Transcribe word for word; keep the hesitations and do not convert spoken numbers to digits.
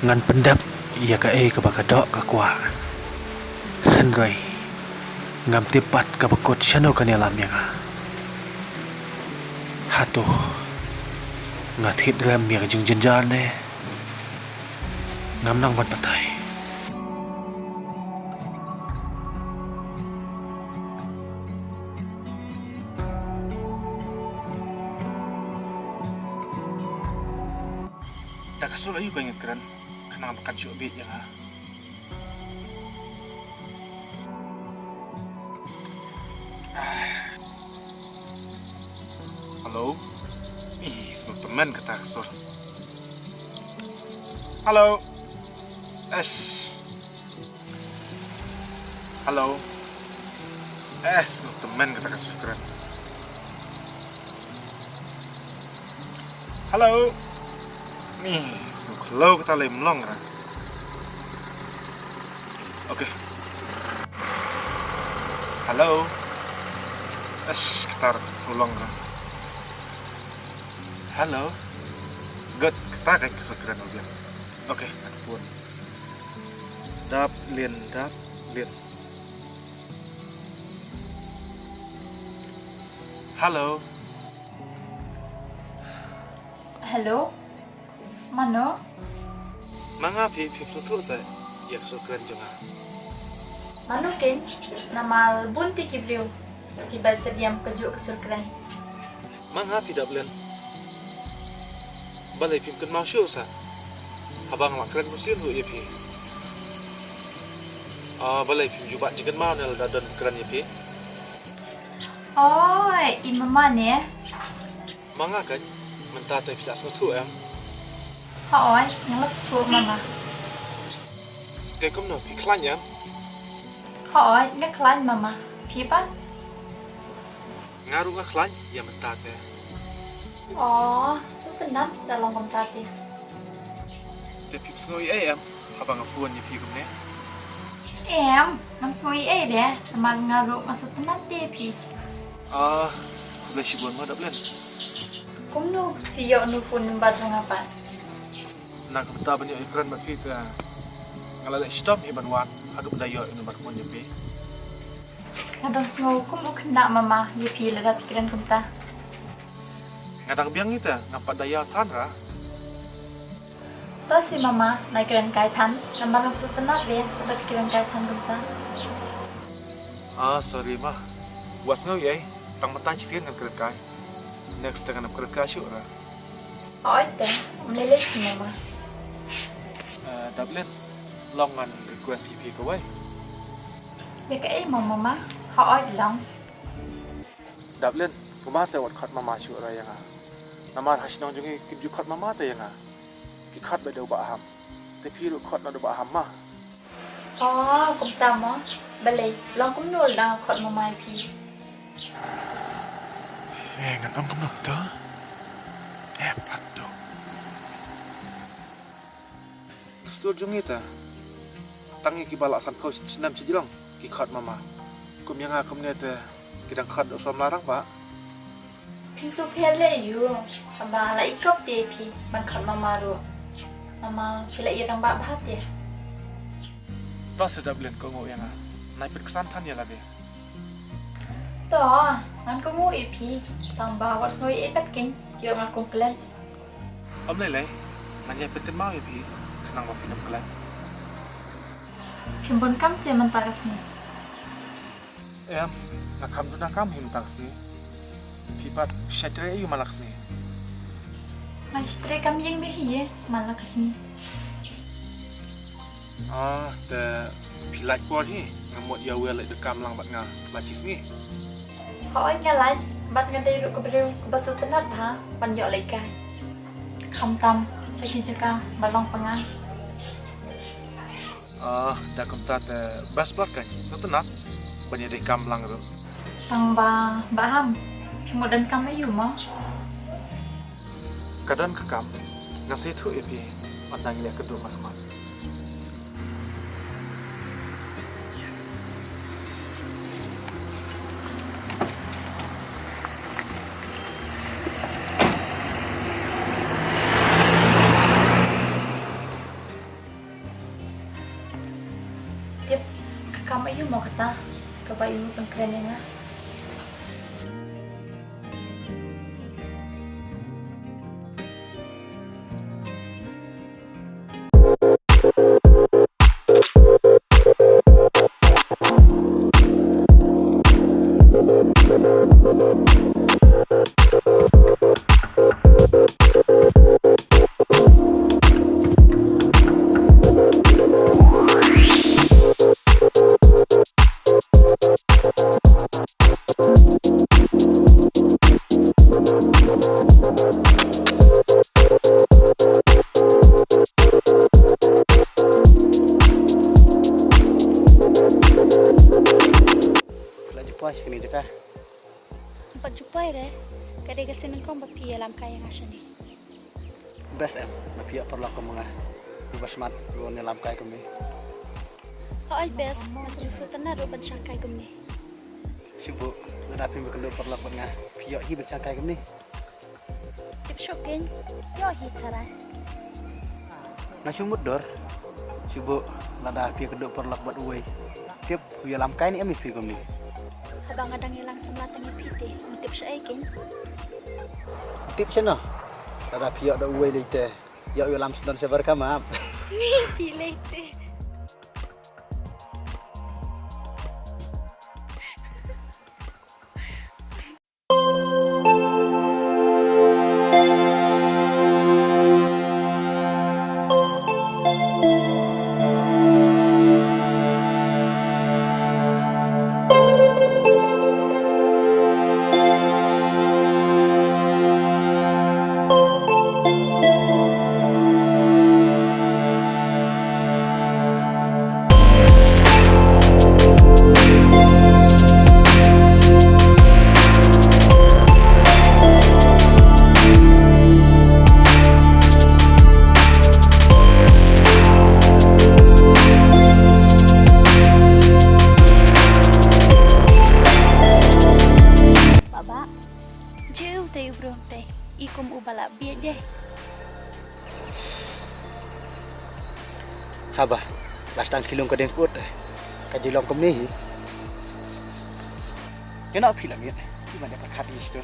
Ngan pyndep ïa kaei kaba ka doh ka kwah. Hynrei ngam tip pat kaba kut shano kan ïalam ïa nga. Hato nga thied lem ïa ka jingjynjar ne ngam nang ban batai. Da ka sur aïu ka ngi kren, khnang ba kan shu bit ïa nga. Hello? Ih, sngewthuh tymmen kata ka sur. Hello? Eish. Hello. Eh, sngewthuh tymmen kata ka sur kren. Hello. Ni, sngewthuh kata lei mlong ra. Okay. Hello. Eish, kata ra mlong ra. Hello. Good, kata ka sur kren. Okay, phone. Dap lien, dap lien. Hello. Hello. Mano? Ma nga phi, phim sngewthuh sa ïa ka sur kren jong nga? Mano kein, namar bun te ki briew kiba sngewthuh ïa ka sur kren. Ma nga phi, Daplin. Balei phim kynmaw shuh sa haba nga la kren mynsiem ruh ïa phi? Ah, balei phim ju bat jingkynmaw ne lada don kren ïa phi? Oi, i mama ne? Ma nga kein, mynta te phi la sngewthuh em? Hooid, nga la sngewthuh mama. Te kumno, phi khlaiñ em? Hooid, nga khlaiñ mama. Phi pat? Nga ruh nga khlaiñ ïa mynta te. Oh, sngewtynnat da long kumta te. Te phim sngew ei ei em haba nga phone ïa phi kumne? Em, ngam sngew ei ei de, namar nga ruh nga sngewtynnat te ïa phi. Ah, khublei shibun mo Daplin. Kumno phi ïoh u phone number jong nga pat? Na ka bynta ban ïoh ïakren bad phi te nga la leh shitom hi ban wan haduh ba da ïoh ïa u number phone jong phi. Nga dang sngew kum u khynnah mama ïa phi lada phi kren kumta. Nga dang biang ïa te, ngam pat da ïa than ra. To shi mama, nai kren kai than, namar ngam sngewtynnat de lada phi kren kai than kumta. Ah, sorry ma. Wat sngew ei ei, tang mynta shisien ngan kren kai. Next te ngan ym kren kai shuh ra. Hooid te, ym lei lei mama. Eh, Daplin, long ngan request ïa phi kawei. Ïa kaei mo mama? Hooid long. Daplin, sngewbha sa wat khot mama shuh ra ïa nga. Namar ha shnong jong ngi kim ju khot mama te ïa nga. Ki khot beit da u Bah Ham. Te phi ruh khot noh da u Bah Ham ma. Oh, kumta mo. Balei, long kumno lada nga khot mama ïa phi? Eh, ngan ong kumno to? Eh, pat to. Dustur jong ngi te, tang ïa kiba lah sanphew snem shajrong ki khot mama. Kum ïa nga kumne te ki dang khot da u samla rangbah. Phin shu pher leh ïa u, haba la i kop te phi ban khot mama ruh. Mama phi la i rangbah bha te. To sha Daplin, kohnguh ïa nga. Nai pynksan than ïa lade. To, ngan kohnguh ïa phi. Tang ba wat sngew ei ei pat kein, ïoh nga complain. Ym lei lei, ngan ïa pynkynmaw ïa phi khnang ba phin ym klet. Phim bun kam seh mynta ka sngi? Em, nga kham duna kam hi mynta ka sngi. Phi pat phi shait trei aïu man la ka sngi? Nga shait trei kam ïing bha hi ïa man la ka sngi. Ah, te phi lait por hi, nga mut ïa wer leit donkam lang bad nga la shi sngi. Hooid nga lait, bad nga dei ruh ka briew kaba sngewtynnat bha ban ïoh leit kai. Khamtam sha ki jaka ba long pyngngad. Ah, da kumta te best bad ka sngewtynnat ban ïa donkam lang ruh. Tang ba, Bah Ham, phi mut donkam aïu mo? Ka don ka kam, nga sngewthuh ïa phi, ynda ngi leh kynduh mat mat. Mo kata, kaba u pynkren ïa nga. La ju poi sha kane ka jaka. Ym pat ju poi re, ka dei ka sien nyngkong ba phi ïalam kai ïa nga shane. Best em, ba phi ïoh paralok kum nga. Uba smat, uba wan ïalam kai kumne. Hooid best, nga sngewsih tang naduh ban shang kai kumne. Shu buh, lada phim ïakynduh paralok bad nga, phi ïoh hi ban shang kai kumne. Tip shuh kein, ïoh hi tharai. Nga shu mutdur. Shu buh, lada phi ïakynduh paralok bad uwei, tip u ïalam kai ne em ïa phi kumne. Haba nga dang ïalang samla tang ïa phi te, ym tip shaei kein. Tip shano? Lada phi ïoh da uwei lei te, ïoh u ïalam sdang shabar ka map. Ni phi lei te. Baba, jeu te u brung te, i kum u ba la bieit de. Haba, la sdang khilung ka ding kut, ka jilong kumne hi. Ïa na phi la miet, phi ban da ka khat ni stu.